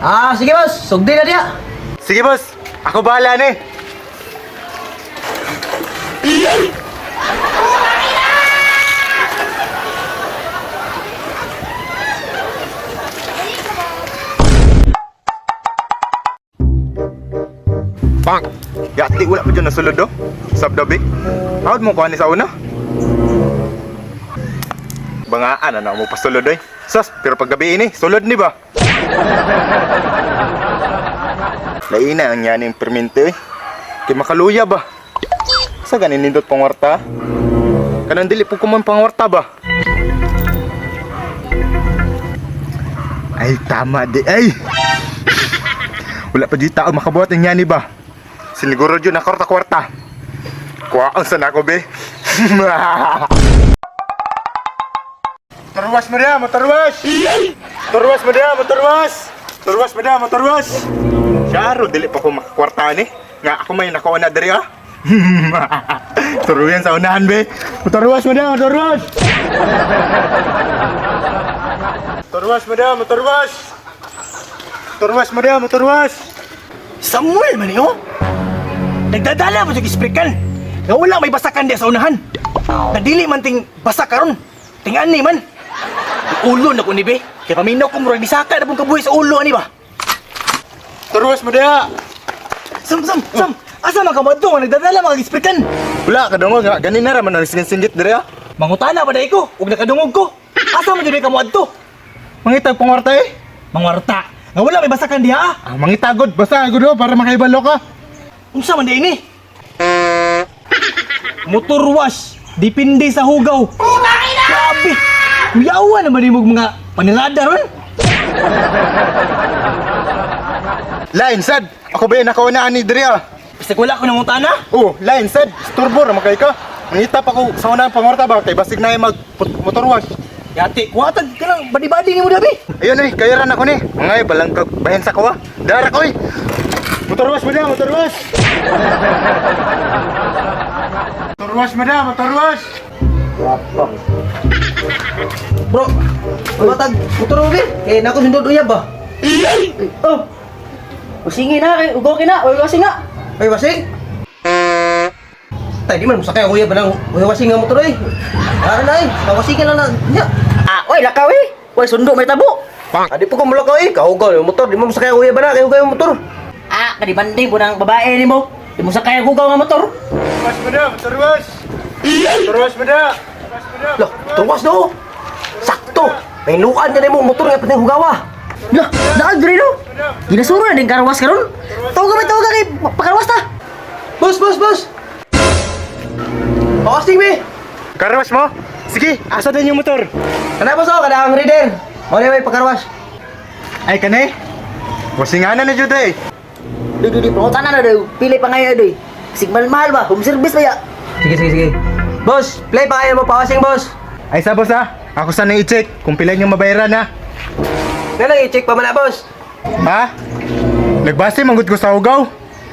Ah, sige boss, sugdi na diya. Sige boss, ako bahala ni. Bang! Yati wala pa dyan nasulod do. Sabdabi. Hawad mo kuha ni sa una. Bangaan na mo pasulod oy. Sus, pero paggabi ini, sulod ni ba? Laina ang yaning permente eh. Kay makaluya ba? Sa ganin nindot pangwarta? Kanang dili po kuman pangwarta ba? Ay tama di ay. Wala pa di tao makabuhat ang yani ba? Siniguro dyan na kwarta kwarta. Kuhaan sa nako be. Turwas mo dia, motorwas. Turwas mo dia, motorwas. Turwas mo dia, motorwas. Syaro, dili pa ko makakwarta ni. Nga ako may nakauna diri ah. Turuyan sa unahan be. Motorwas mo dia, motorwas. Motorwas mo dia, motorwas. Motorwas mo dia, motorwas. Samuel man oh. Nagdadala mo sa isprekan. Nga wala may basakan diya sa unahan. Nadili man ting basa karon. Tingan ni man. Ulo na ko ni be. Kay paminaw ko murag bisaka na pong kabuhi sa ulo ani ba. Motorwas mo dia. Sam sam sam. Asa man ka moadto nga nagdadala mga isprekan? Wala ka dungog nga ganin na ra man ang singgit diri ah. Mangutana ba dai ko ug nakadungog ko. Asa man jud ka moadto? Mangitag pangwarta eh. Mangwarta. Nga wala may basakan diha ah. Ah, mangitagod basta gud oh, para makaibalo ka. Unsa man di ini? Motor wash, depende sa hugaw. Grabe! Kuyawa naman yung mga panilada ron. Lain sad. Ako ba yung nakauna ni diri ah? Basta wala ko nang utana. Oh, lain sad. Turbo ra makay ka. Mangita pa ko sa unang pangwarta ba kay basig na mag motor wash. Yati, kuwatag ka lang, badi-badi ni mo dabi. Ayun eh, kaya ran ako ni. Mga balang kag bahin sa kawa. Dara ko eh. Motor wash mo na, motor wash. Motor wash mo na, motor wash. Bro, matag motor mo be. Eh nako sundod uyab ba. Oh. Usingi na kay ugo kina, oy wasing na. Ay wasing. Tay di man musakay ang uyab ba nang uy wasing nga motor oy. Ara na eh, kawasingan lang na. Nya. Ah, oy lakaw eh. Oy sundo may tabo. Adi po ko mulakaw eh, kahugaw yung motor, di mo musakay ang uyab ba na, kay hugaw yung motor. Ah, kadibanding po ng babae nimo. Di mo sakay ang hugaw nga motor. Motor wash mo na, motor wash. Motor wash mo na. Lah, tuwas no. Sakto. May nuan ka nimo motor nga pating hugawa. Lah, daag diri no. Ginasura na din karwas karon. Tawag ka tawag ka kay pakarwas ta. Boss, boss, boss. Pawasing me. Car wash mo? Sige, asa din yung motor? Kana boss oh, kada ang reader. Mo na may pagkarwas. Ay kanay. Wasinganan na jud eh. Di di di pangutana na daw. Pili pa ngayon doy. Sigmal mahal ba? Home service ba ya? Sige, sige, sige. Boss, play pa kayo mo pawasing boss. Ay sa boss ah, ako sana i-check kung pila yung mabayaran ah. Nga lang i-check pa man na boss. Ha? Nagbase manggod ko sa ugaw.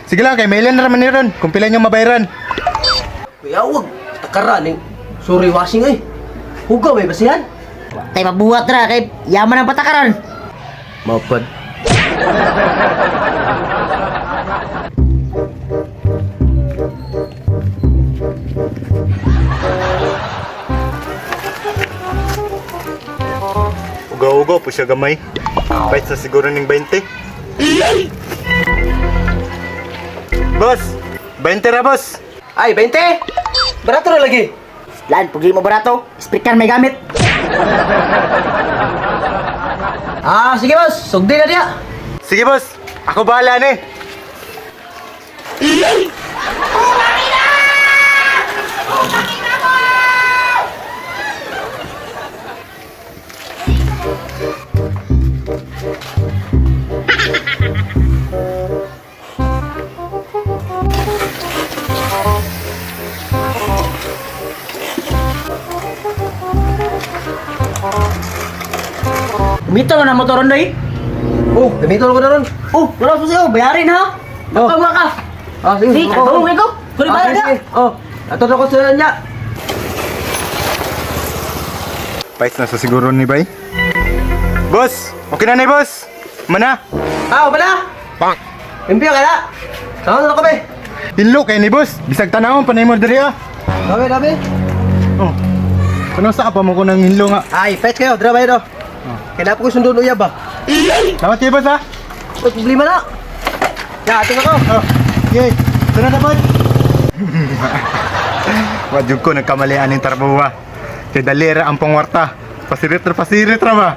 Sige lang, kay mailan na raman ni ron kung pila yung mabayaran. Kuya, wag. Takara ning sorry washing eh. Hugaw may basihan. Tay mabuhat ra kay yaman ang patakaran. Mapad. Ugaw-ugaw po siya gamay. Pahit sa siguro ning 20. Boss! 20 ra, boss! Ay, 20. Barato na lagi. Lan, pag di mo barato, speaker may gamit. Ah, sige boss. Sugdi na diya. Sige, boss! Ako bahala ni! Umito na motor ron doy. Oh, gamiton ko na ron. Oh, wala po sa'yo, bayarin ha. Oh. Baka ka. Ah, sige. Di, kalbong ko. Kuri Ah, bayar sige, ka. sige. Oh, ato na ko sa niya. Pahit na sa siguro ni Bay. Boss! Okay na ni, boss! Mana? Ah, wala. Bang. Limpyo ka na. Sama na kami. Hinlo kay ni boss. Bisag tanawon pa nimo diri ah. Dami, dami. Oh. Kuno sa ka pa mo ko nang hinlo nga. Ay, fetch kayo. Dra ba yun, oh. Kailangan ko sundon uyab ba? Salamat kay boss ah. May problema na. Ya, ating ako. Oh. Okay. Tara na boss. Wa jud ko nagkamali aning trabaho ah. Kay dalira ang pangwarta. Pasirit ra pasirit ra ba.